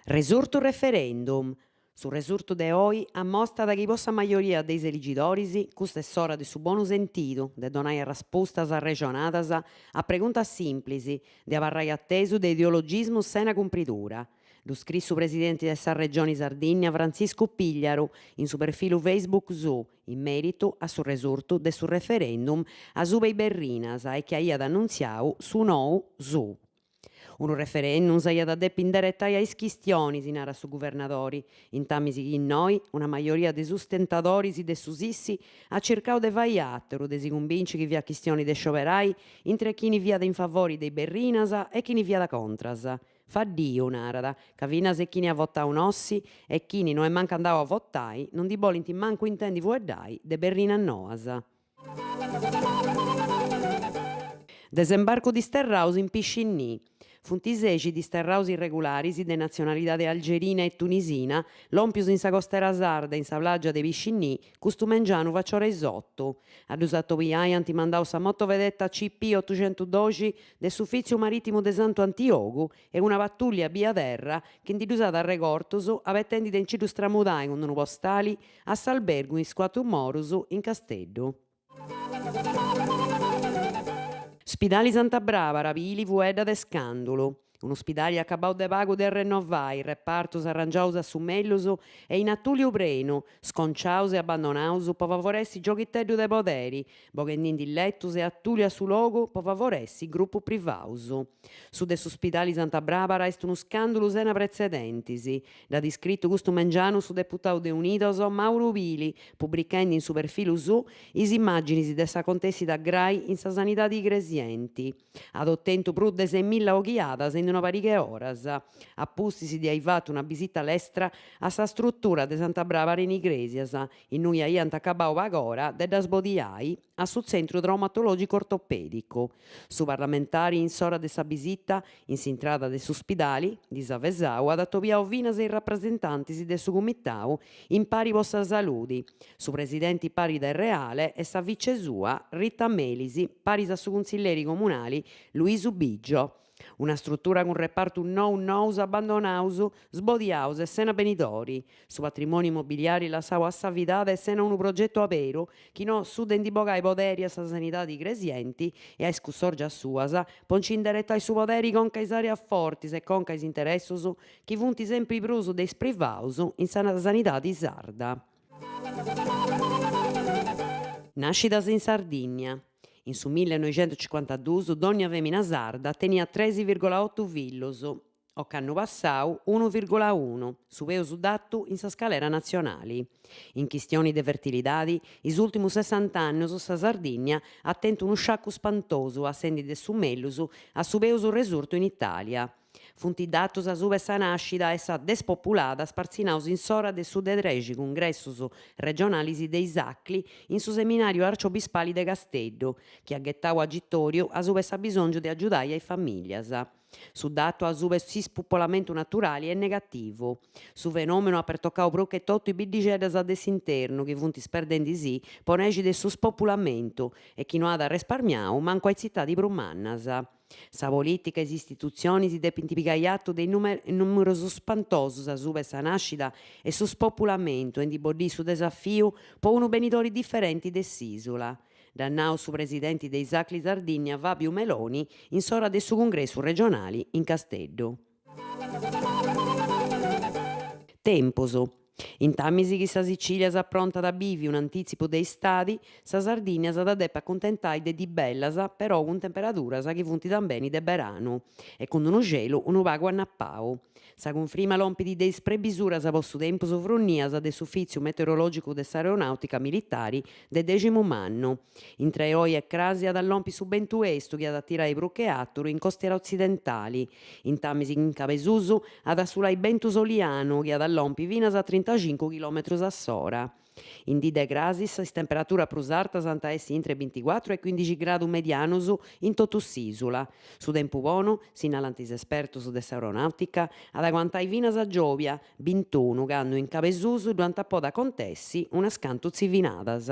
Resurtu referendum. Su resurtu de oi ammostat chi po sa majoria de is eligidoris custa est s'ora de su bonu sentidu, de donai arraspustas arrexonadas a preguntas simplis, de abarrai atesu de ideologismus sena cumpridura. Ddu scrit su presidenti de sa Regioni Sardìnnia Frantziscu Pigliaru in su perfilu Facebook suu in mèritu a su resurtu de su referendum asuba 'e is berrinas e chi aiat annuntziau su nou suu. Unu referendum s'aiat a depi inderetai a is chistionis, narat su guvernadori, intamis chi innoi una majoria de sustentadoris de su sissi at circau de fai àteru, de si cumbinci chi fiat chistioni de scioberai intre chini fiat in favori de is berrinas e chini fiat contras. Faddiu, narat, ca finas e chini at votau nossi e chini no est mancu andau a votai no ndi bolint mancu intendi fueddai de berrinas noas. Desembarcu disterraus in Piscinnì. Funt sexi disterraus irregularis de natzionalidade algerina e tunisina lòmpius in sa costera sarda in sa plàgia de Piscinnì custu mengianu faciora is otu. A ddus atobiai ant mandau sa motovedetta CP otuxentudoxi de s'Ufìtziu Marìtimu de Santu Antiogu e una patùllia bia terra chi ndi ddus at arregortus abetendi de nci ddus tramudai cun unu postali a s'albergu Is Cuatru Morus in Casteddu. Spidali Santa Brabara, Pili fueddat de scàndulu. Unu spidali acabau de pagu de arrennovai, repartus arrangiaus a su mellus e in atùliu prenu, sconciaus e abandonaus po favoressi gioghiteddu de poderi, boghendindi letus e atùliu a su logu po favoressi grupus privaus. Su de su spidali Santa Brabara est unu scàndulu sena pretzedentis. Dd'at iscritu custu mengianu su deputau de Unidos Mauru Pili, publichendi in su perfilu suu is imàginis de s'acontèssida grai in sa sanidadi igresienti. At otentu prus de seimilla oghiadas in una pariga 'e oras, a pustis de ai fatu una bisita lestra a sa strutura de Santa Brabara in Igrèsias, innui aiant acabau pagora de dda sbodiai a su tzentru traumatològicu ortopèdicu. Su parlamentari in s'ora de sa bisita, in s'intrada de su spidali, disavesau, at atobiau finas is rapresentantis de su Cumitau Impari po sa Saludi, su presidenti Paride Reale e sa vice sua Rita Melis paris a su cunsilleri comunali Luisu Biggio. Una strutura cun repartus nou nous abandonaus, sbodiaus e sena benidori. Su patrimoniu immobiliari lassau a sa fidada e sena unu progetu aberu chi no su de ndi bogai poderi a sa sanidadi igresienti e a is cussòrgias suas po nci inderetai su poderi conca a is areas fortis e conca a is interessus chi funt sempri prus de is privaus in sa sanidadi sarda. Nàscidas in Sardìnnia. In su millenoixentucincuantaduus dònnia fèmina sarda teniat tres virgola otu fillus, ocannu passau unu virgola unu, su peus datu in sa scalera natzionali. In chistioni de fertilidadi, is ùltimus sessant'annus sa Sardìnnia at tentu unu sciacu spantosu passendi de su mellus a su peus resurtu in Itàlia. Funt datus asuba 'e sa nàscida e sa despopulada spartzinaus in s'ora de su de trexi cungressus regionalis de is Acli in su seminàriu arciobispali de Casteddu, chi at ghetau agitòriu asuba 'e s'abisòngiu de agiudai a is famìlias. Su datu asuba 'e s'ispopolamentu naturali est negativu. Su fenòmenu at pertocau prus che totu is biddixeddas de s'internu chi funt sperdendi-sì po nexi de su spopulamentu e chi no at arresparmiau mancu a is tzitadis prus mannas. Sa polìtica e is istitutzionis depint pigai atu de is nùmerus spantosus asuba 'e sa nàscida e su spopulamentu e ndi boddì su desafiu po unu benidori diferenti de s'ìsula. Dd'at nau su presidenti de is Acli Sardìnnia Fàbiu Meloni in s'ora de su cungressu regionali in Casteddu. Tempus. Intamis chi sa Sicilia s'aprontat a bivi un'antìtzipu de istadi, sa Sardigna s'at a depi acuntentai de dì bellas, però cun temperaduras chi funt tambeni de beranu e cun unu xelu unu pagu annapau. Sa cunfrima lompit de is prebisuras po su tempus frunnias de s'Ufìtziu Meteorològicu de s'Aeronàutica Militari de Deximumannu. Intre oi e crasi at a lompi su bentu estu chi at a tirai prus che àturu in costiera otzidentali, intamis in Cabesusu at a sulai bentu solianu chi at a lompi finas a trintacincu chilòmetrus a s'ora. In dì de crasi is temperaturas prus artas ant a essi intre binticuatru e cuindixi gradus medianus in totu s'ìsula. Su tempu bonu, sinnalant is espertus de s'aeronàutica, at a aguantai finas a giòbia, bintunu, candu in Cabesusu ddu ant a podi acontessi unas cantu tzivinadas.